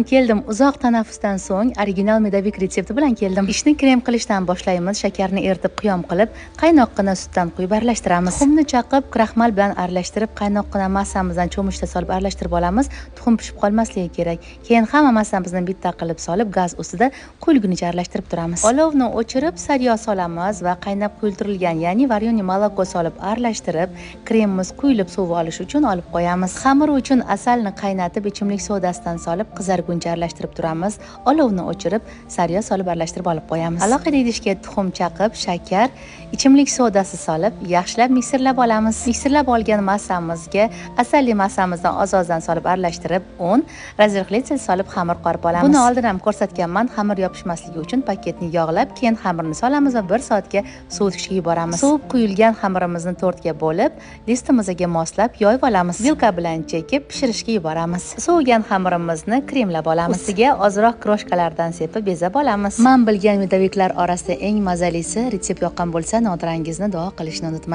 Keldim. Uzoq tanaffusdan so'ng original medovik retsepti bilan keldim. Ishni krem qilishdan boshlaymiz. Shakarni eritib qiyom qilib, qaynoqqina sutdan quyib aralashtiramiz. Tuxumni chaqib, kraxmal bilan aralashtirib, qaynoqqina massamizdan cho'michda solib aralashtirib olamiz. Tuxum pishib qolmasligi kerak. Keyin hamma massamizni bitta qilib solib, gaz ustida quyilgunicha aralashtirib turamiz. Olovni o'chirib, sariyog' solamiz va qaynab quyiltirilgan, ya'ni varyoniy moloko solib aralashtirib, kremimiz quyilib sovib olish uchun olib qo'yamiz. Xamir uchun asalni qaynatib, ichimlik sodasidan solib, qizarguncha aralashtirib turamiz. Olovni o'chirib, sariyog' solib aralashtirib olib qo'yamiz. Alohida idishga tuxum chaqib, shakar, ichimlik sodasi solib, yaxshilab mikserlab olamiz. Mikserlab olgan massamizga asalli massamizdan oz-ozdan solib aralashtirib, un, razrixlitel solib xamir qorib olamiz. Buni oldin ham ko'rsatganman, xamir yopishmasligi uchun paketni yog'lab, keyin xamirni solamiz va 1 soatga sovutishga yuboramiz. Sovib quyilgan xamirimizni 4 ga bo'lib, listimizga moslab yoyib olamiz. Vilka bilan chekib pishirishga yuboramiz. Sovigan xamirimizni kremlab olamiz. Ustiga ozroq kroshkalardan sepib bezab olamiz. Men bilgan medoviklar orasida eng mazalisi. Retsept yoqqan bo'lsa, notirangizni duo qilishni unutmang.